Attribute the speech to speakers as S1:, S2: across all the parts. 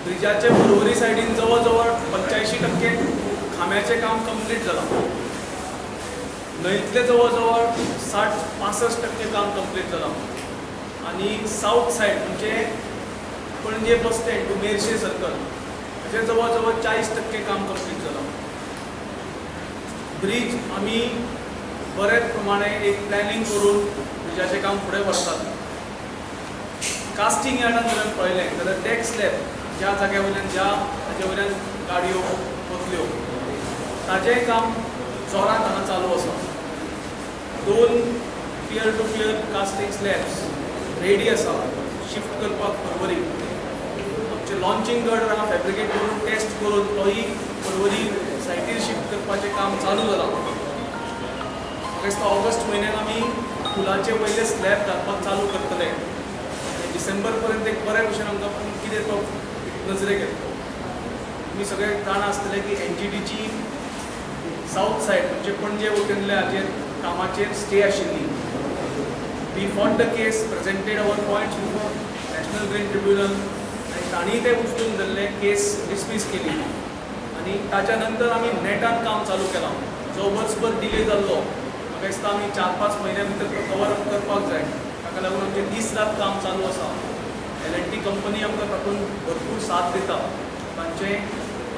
S1: ब्रिजाचे पर्वरी सायडीन जवळ जवळ 85% खांब्याचें काम कंप्लीट जालां. न्हंयतले जवळ जवळ 60-65% काम कंप्लीट जालां. आनी सावथ सायड म्हणजे Panaji bus stand to Merces circle हाचें जवळ जवळ 40% काम कंप्लीट जालां. ब्रीज आमी बऱ्या प्रमाणे एक प्लॅनिंग करून ब्रिजाचें काम फुडें व्हरतात. कास्टिंग यार्डान जर आमी पळयलें जाल्यार डॅक स्लॅब ज्या जाग्या वयल्यान, ज्या हाजे वयल्यान गाडयो वतल्यो, ताजेंय काम जोरात हांगा चालू आसा. 2 pier to pier casting slabs ready आसा शिफ्ट करपाक पर्वरी. आमचें लॉन्चिंग गर्डर हांगा फॅब्रिकेट करून, टेस्ट करून तोय पर्वरी सायटीर शिफ्ट करपाचें काम चालू जालां. म्हाका दिसता ऑगस्ट म्हयन्यान आमी पुलाचे वयले स्लॅब घालपाक चालू करतले आनी डिसेंबर पर्यंत एक बऱ्या भशेन आमकां पूल कितें तो नजरेक येतलो. तुमी सगळे जाणा आसतले की एनजीटीची सावथ सायड म्हणजे पणजे वटेनल्या हाजेर कामाचेर स्टे आशिल्ली. We fought the case, presented our points before National Green Tribunal आनी तांणी ते उचलून धरले, केस डिसमीस केली आनी ताच्या नंतर आमी नेटान काम चालू केलां. जो वर्सभर डिले जाल्लो, म्हाका दिसता आमी 4-5 म्हयन्या भितर तो कवर अप करपाक जाय. ताका लागून आमचें दीस रात काम चालू आसा. एल&टी कंपनी आमकां तातूंत भरपूर साथ दिता, तांचे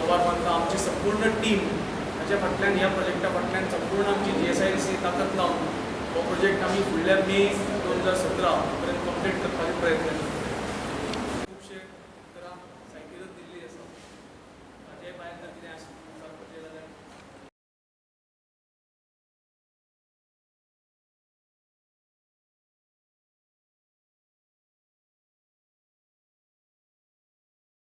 S1: आभार मानता. आमची संपूर्ण टीम हाच्या फाटल्यान, ह्या प्रोजेक्टा फाटल्यान संपूर्ण आमची जीएसआयडीसी ताकद लावन हो प्रोजेक्ट आमी फुडल्या मे 2017 पर्यंत कंप्लीट करपाचे प्रयत्न करता.